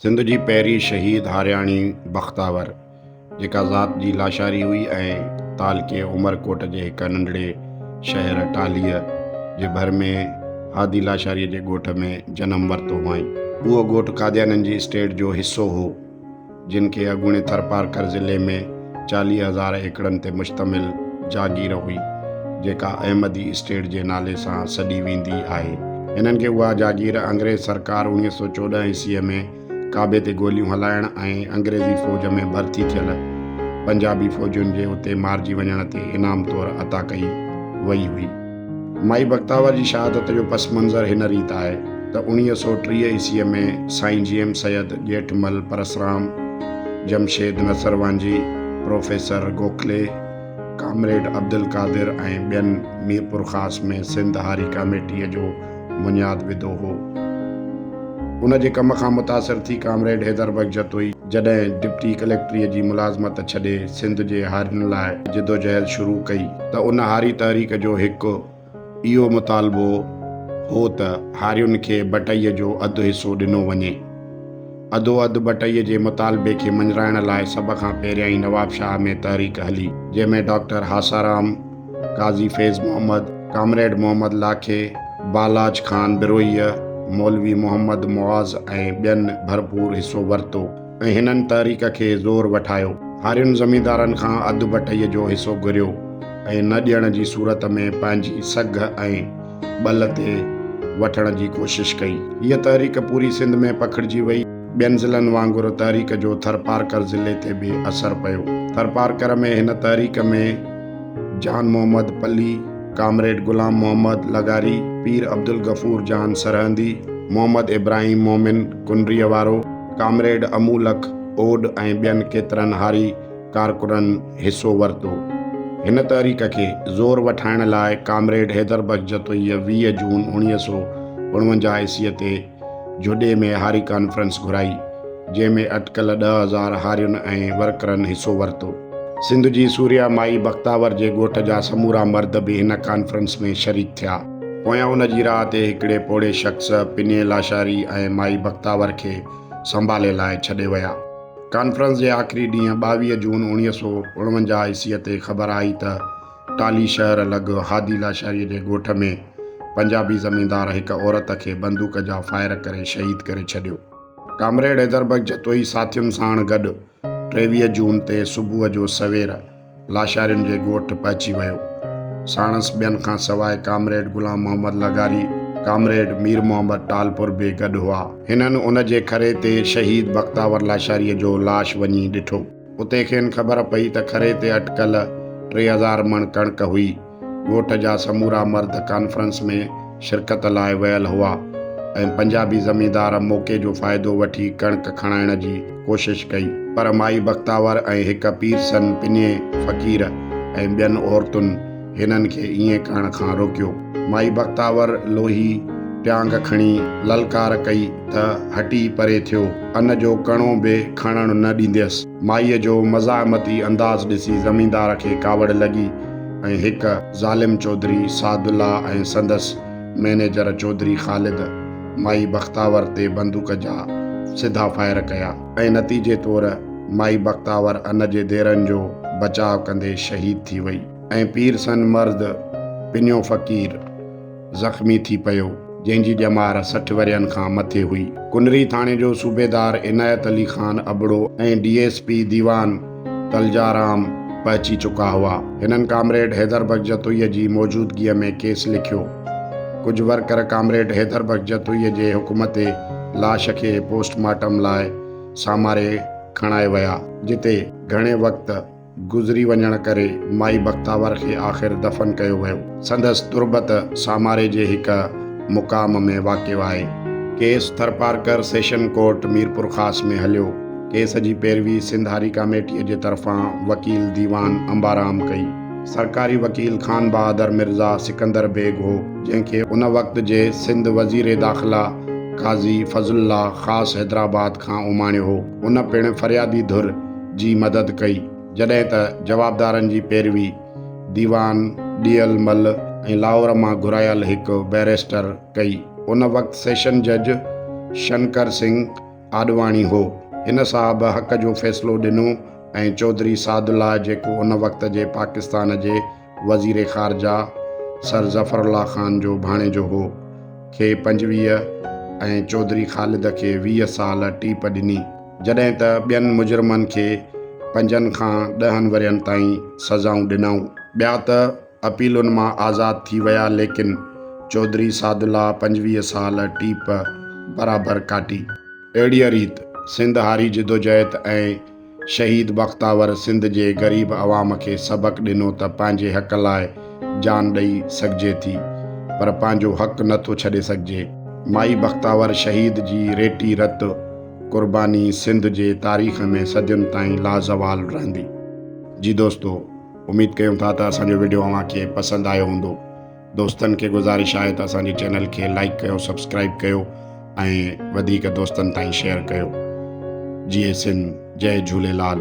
سنڌ جي پهرين شهيد هارياڻي بختاور، جيڪا ذات جي لاشاري هئي ۽ تعلقي عمرڪوٽ جي هڪ ننڍڙي شهر ٽالهيء جي ڀر ۾ هادي لاشاريء جي ڳوٺ ۾ جنم ورتو هئائين. اهو ڳوٺ قاديانين جي اسٽيٽ جو حصو هو. جن کي اڳوڻي ٿرپارڪر ضلعي ۾ 40,000 ايڪڙن تي مشتمل جاگير هئي، جيڪا احمدي اسٽيٽ جي نالي سان سڏي ويندي آهي. هنن کي اها جاگير انگريز سرڪار 1914 عيسويء ۾ ڪعبي تي گوليون هلائڻ ۽ انگريزي فوج ۾ ڀرتي ٿيل پنجابي فوجين جي اتي مارجي وڃڻ تي انعام طور عطا ڪئي وئي هئي. مائي بختاور جي شهادت جو پس منظر هن ريت آهي ته 1930 عيسويء ۾ سائين جي M Syed, Jethmal Parsram, Jamshed نصروانجي، professor گوکلي، comrade Abdul Qadir ۽ ٻين ميرپورخاص ۾ سنڌ هاري ڪاميٽيء جو بنياد وڌو هو. ان جي ڪم کان متاثر ٿي ڪامريڊ حيدر بخش جتوئي جڏهن ڊپٽي ڪليڪٽريء جي ملازمت ڇڏي سنڌ جي هارين لاء جدوجهد شروع ڪئي ته ان هاري تحريڪ جو هڪ اهو مطالبو هو ته هارين کي بٽئيء جو اڌ حصو ڏنو وڃي. اڌو اڌ بٽئيء جي مطالبي کي مڃرائڻ لاء سڀ کان پهريائين نوابشاهه ۾ تحريڪ هلي، جنهن ۾ ڊاڪٽر هاسارام، قاضي فيض محمد، ڪامريڊ محمد لاکي، بالاچ خان بروهيء، مولوي محمد معاذ ۽ ٻين ڀرپور حصو ورتو ۽ هنن تحريڪ کي زور وٺايو. هارين زميندارن کان اڌ بٽئيء جو حصو گهريو ۽ نه ڏيڻ جي صورت ۾ پنهنجي سگهه ۽ ٻل تي وٺڻ جي ڪوشش ڪئي. هيء تحريڪ پوري سنڌ ۾ پکڙجي وئي. ٻين ضلعن وانگر تحريڪ جو ٿرپارڪر ضلعي تي به اثر پيو. ٿرپارڪر ۾ هن تحريڪ ۾ جان محمد پلي، ڪامريڊ غلام محمد لغاري، پير عبدالغفور جان سرهندي، محمد ابراهيم مومن ڪنريء وارو، ڪامريڊ امولک اوڏ ۽ ٻين ڪيترن هاري ڪارڪنن حصو ورتو. هن تحريڪ کي زور وٺائڻ لاء ڪامريڊ حيدر بخش جتوئيء 20 جون 1949 عيسويء تي جهڏي ۾ هاري ڪانفرنس گهرائي، جنهن ۾ اٽڪل 10,000 هارين ۽ ورڪرن حصو ورتو. سنڌ جي سورهيه مائي بختاور جي ڳوٺ جا سمورا مرد به هن ڪانفرنس ۾ شريڪ ٿيا. پويان ان جي راهه تي هڪڙي پوڙهي شخص پني لاشاري ۽ مائي بختاور کي سنڀالي لاء ڇڏي ويا. ڪانفرنس جي آخري ڏينهن 22 جون 1949 عيسويء تي خبر آئي ته ٽالهي شهر لڳ هادي لاشاريء جي ڳوٺ ۾ پنجابي زميندار هڪ عورت کي بندوق جا فائر ڪري شهيد ڪري ڇڏيو. ڪامريڊ حيدر بخش جتوئي ساٿين ساڻ گڏ 23 جون تي صبح جو سوير لاشارين جي ڳوٺ پهچي ويو. ساڻس ٻين کان سواء ڪامريڊ غلام محمد لغاري، ڪامريڊ مير محمد ٽالپر به گڏ هئا. هنن ان جي کري تي شهيد بختاور لاشاريء جو لاش وڃي ڏٺو. اتي کين خبر پئي ته کري تي اٽڪل 3000 مڻ ڪڻڪ هئي. ڳوٺ جا سمورا مرد ڪانفرنس ۾ شرڪت لاء ويل هئا ۽ پنجابي زميندار موقعي جو فائدو وٺي ڪڻڪ کڻائڻ جي ڪوشش ڪئي پر مائي بختاور ۽ هڪ پيرسن پني فقير ۽ ٻين عورتن هنن کي ائين ڪرڻ کان روڪيو. مائي بختاور لوهي ٽيانگ کڻي للڪار ڪئي ته هٽي پري ٿيو، ان جو ڪڻو به کڻڻ نه ڏينديس. مائيء جو مزاحمتي انداز ڏسي زميندار کي ڪاوڙ لڳي ۽ هڪ ظالم چوڌري سعدالله ۽ سندس مئنيجر چوڌري خالد مائي بختاور تي بندوق جا سڌا فائر ڪيا ۽ نتيجي طور مائي بختاور ان جي ديرن جو بچاء ڪندي شهيد ٿي وئي. ۽ پير سن مرد پنيو فقير زخمي ٿي پيو، جنهن جي ڄمار 60 ورهين کان مٿي هئي. ڪنري ٿاڻي جو صوبيدار Inayat Ali Khan Abro ۽ D S P Diwan Taljaram پهچي چڪا هئا. هنن ڪامريڊ حيدر بخش جتوئيء جي موجودگيء ۾ ڪيس لکيو. ڪجهه ورڪر ڪامريڊ حيدر بخش جتوئيء جي حڪم تي لاش کي پوسٽ مارٽم لاء ساماري کڻائي ويا، جتي گهڻي وقت گذري وڃڻ ڪري مائي بختاور کي آخر دفن ڪيو ويو. سندس تربت ساماري جي هڪ مقام ۾ واقع آهي. Case Tharparkar session court Mirpurkhas ۾ هليو. ڪيس جي پيروي سنڌ هاري ڪاميٽيء جي طرفان وڪيل ديوان امبارام ڪئي. سرڪاري وڪيل خان بهادر مرزا سڪندر بيگ هو، جنهن کي ان وقت جي سنڌ وزير داخله قاضي فضل الله خاص حيدرآباد کان اماڻيو هو. ان پڻ فريادي ڌر جي مدد ڪئي، جڏهن ته جوابدارن جي پيروي ديوان ڏيئل مل ۽ لاهور مان گهرايل هڪ بئريسٽر ڪئي. ان وقت سيشن جج شنڪر سنگهه آڏواڻي هو. هن صاحب حق جو فيصلو ڏنو ۽ چوڌري سعدالله جيڪو ان وقت جي پاڪستان جي وزير خارجه سر ظفر الله خان جو ڀاڻيجو هو، کي 25 ۽ چوڌري خالد کي 20 سال ٽيپ ڏني. جڏهن ته ٻين مجرمن کي پنجن کان ڏهن ورهين تائين سزائون ڏنائون. ٻيا ته اپيلن مان آزاد ٿي ويا ليڪن چوڌري سعدالله 25 سال ٽيپ برابر ڪاٽي. اهڙيء ريت سنڌ هاري جدوجهد ۽ شهيد بختاور سنڌ جي غريب عوام کي سبق ڏنو ته پنهنجي حق لاء جان ڏئي سگهجي ٿي پر پنهنجو حق نه ٿو ڇڏي سگهجي. مائي بختاور شهيد جي ريٽي رت قرباني سنڌ جي تاريخ ۾ صدين تائين لازوال رهندي. جي دوستو اميد ڪيون ٿا ته اسان جو وڊيو اوهان کي پسند آيو هوندو. دوستن کي گذارش آهي ته اسان جي چينل کي لائيڪ ڪيو سبسڪرائيب ڪيو ۽ وڌيڪ دوستن تائين شيئر ڪيو. جيئي سنڌ جئي جهوليلال.